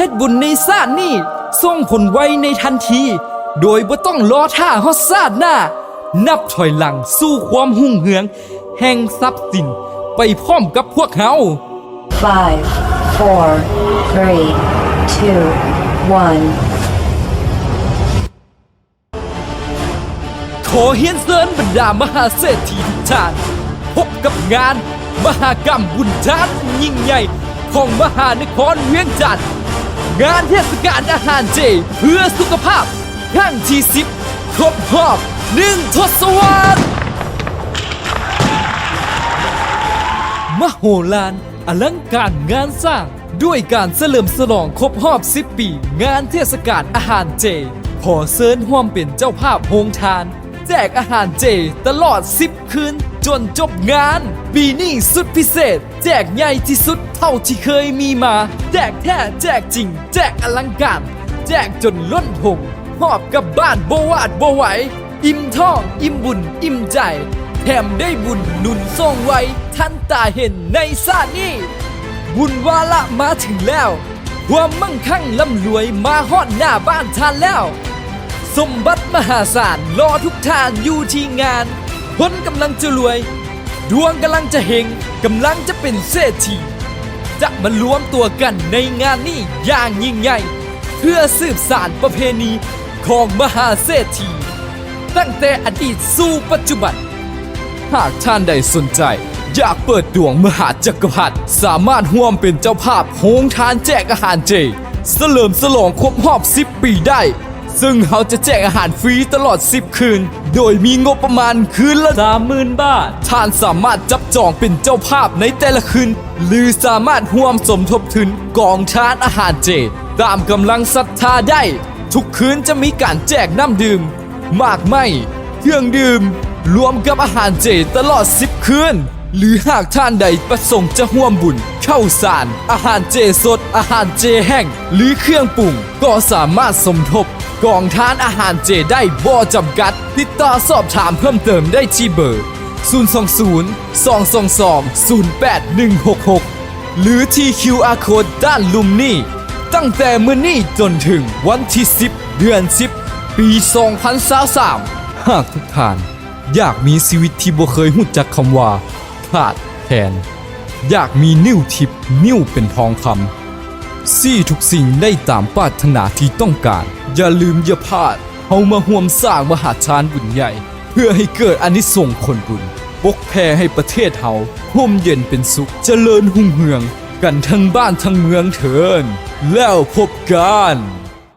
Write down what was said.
ດບຸນໃນຊາດນີ້ ສົ່ງຜົນໄວໃນທັນທີ ໂດຍບໍ່ຕ້ອງລໍຖ້າຮອດຊາດໜ້າ. ນັບຖອຍຫຼັງສູ່ຄວາມຮຸ່ງເຮືອງແຫ່ງຊັບສິນໄປພ້ອມກັບພວກເຮົາ. Five, four, three, two, one. ຂໍຮຽນເຊີນບັນດາມະຫາເສດຖີທຸກທ່ານ ພົບກັບງານມະຫະກຳບຸນທານອັນຍິ່ງໃຫຍ່ຂອງມະຫານະຄອນວຽງຈັນ, ງານເທດສະການອາຫານເຈເພື່ອສຸຂະພາບຄັ້ງທີສິບ ຄົບຮອບໜຶ່ງທົດສະວັດ. ມະໂຫລານ ອະລັງການງານສ້າງ ດ້ວຍການສະເຫຼີມສະຫຼອງຄົບຮອບສິບປີງານເທດສະການອາຫານເຈ. ຂໍເຊີນຮ່ວມເປັນເຈົ້າພາບໂຮງທານ ແຈກອາຫານເຈຕະຫຼອດສິບຄືນຈົນຈົບງານ. ປີນີ້ສຸດພິເສດ ແຈກໃຫຍ່ທີ່ສຸດເທົ່າທີ່ເຄີຍມີມາ. ແຈກແທ້ ແຈກຈິງ ແຈກອະລັງການ ແຈກຈົນລົ້ນຖົງ ຫອບກັບບ້ານບໍ່ຫວາດບໍ່ໄຫວ. ອີ່ມທ້ອງ ອີ່ມບຸນ ອີ່ມໃຈ ແຖມໄດ້ບຸນໜູນສົ່ງໄວທັນຕາເຫັນໃນຊາດນີ້. ບຸນວາລະມາເຖິງແລ້ວ ຄວາມມັ່ງຄັ່ງລ່ຳລວຍມາຮອດໜ້າບ້ານທ່ານແລ້ວ. ສົມບັດມະຫາສານລໍທຸກທ່ານຢູ່ທີ່ງານ. ຄົນກຳລັງຈະລວຍ ດວງກຳລັງຈະເຮັງ ກຳລັງຈະເປັນເສດຖີ ຈະມາລວມຕົວກັນໃນງານນີ້ຢ່າງຍິ່ງໃຫຍ່ ເພື່ອສືບສານປະເພນີຂອງມະຫາເສດຖີ ຕັ້ງແຕ່ອະດີດສູ່ປັດຈຸບັນ. ຫາກທ່ານໃດສົນໃຈຢາກເປີດດວງມະຫາຈັກກະພັດ ສາມາດຮ່ວມເປັນເຈົ້າພາບໂຮງທານແຈກອາຫານເຈ ສະເຫຼີມສະຫຼອງຄົບຮອບສິບປີໄດ້. ເຊິ່ງເຮົາຈະແຈກອາຫານຟຣີຕະຫຼອດສິບຄືນ ໂດຍມີງົບປະມານຄືນລະສາມໝື່ນບາດ. ທ່ານສາມາດຈັບຈອງເປັນເຈົ້າພາບໃນແຕ່ລະຄືນ ຫຼື ສາມາດຮ່ວມສົມທົບທຶນກອງທານອາຫານເຈຕາມກຳລັງສັດທາໄດ້. ທຸກຄືນຈະມີການແຈກນ້ຳດື່ມ, ໝາກໄມ້, ເຄື່ອງດື່ມ, ລວມກັບອາຫານເຈຕະຫຼອດສິບຄືນ. ຫຼື ຫາກທ່ານໃດປະສົງຈະຮ່ວມບຸນເຂົ້າສານ, ອາຫານເຈສົດ, ອາຫານເຈແຫ້ງ ຫຼື ເຄື່ອງປຸງ ກໍສາມາດສົມທົບກອງທານອາຫານເຈໄດ້ບໍ່ຈຳກັດ. ຕິດຕໍ່ສອບຖາມເພີ່ມເຕີມໄດ້ທີ່ເບີ ສູນສອງສູນ ສອງສອງສອງ ສູນແປດໜຶ່ງຫົກຫົກ ຫຼື ທີ່ຄິວອາໂຄດດ້ານລຸ່ມນີ້. ຕັ້ງແຕ່ມື້ນີ້ຈົນເຖິງວັນທີສິບ ເດືອນສິບ ປີສອງພັນຊາວສາມ ຫາກທຸກທ່ານ ຢາກມີຊີວິດທີ່ບໍ່ເຄີຍຮູ້ຈັກຄຳວ່າຂາດແຄນ, ຢາກມີນິ້ວທິບ, ນິ້ວເປັນທອງຄຳ, ຊີ້ທຸກສິ່ງໄດ້ຕາມປາດຖະໜາທີ່ຕ້ອງການ. ຢ່າລືມຢ່າພາດ, ເຮົາມາຮ່ວມສ້າງມະຫາທານບຸນໃຫຍ່ ເພື່ອໃຫ້ເກີດອານິສົງຜົນບຸນ, ປົກແຜ່ໃຫ້ປະເທດເຮົາຮົ່ມເຢັນເປັນສຸກ, ຈະເລີນຮຸ່ງເຮືອງກັນທັງບ້ານທັງເມືອງເທີ້ນ. ແລ້ວພົບກັນ.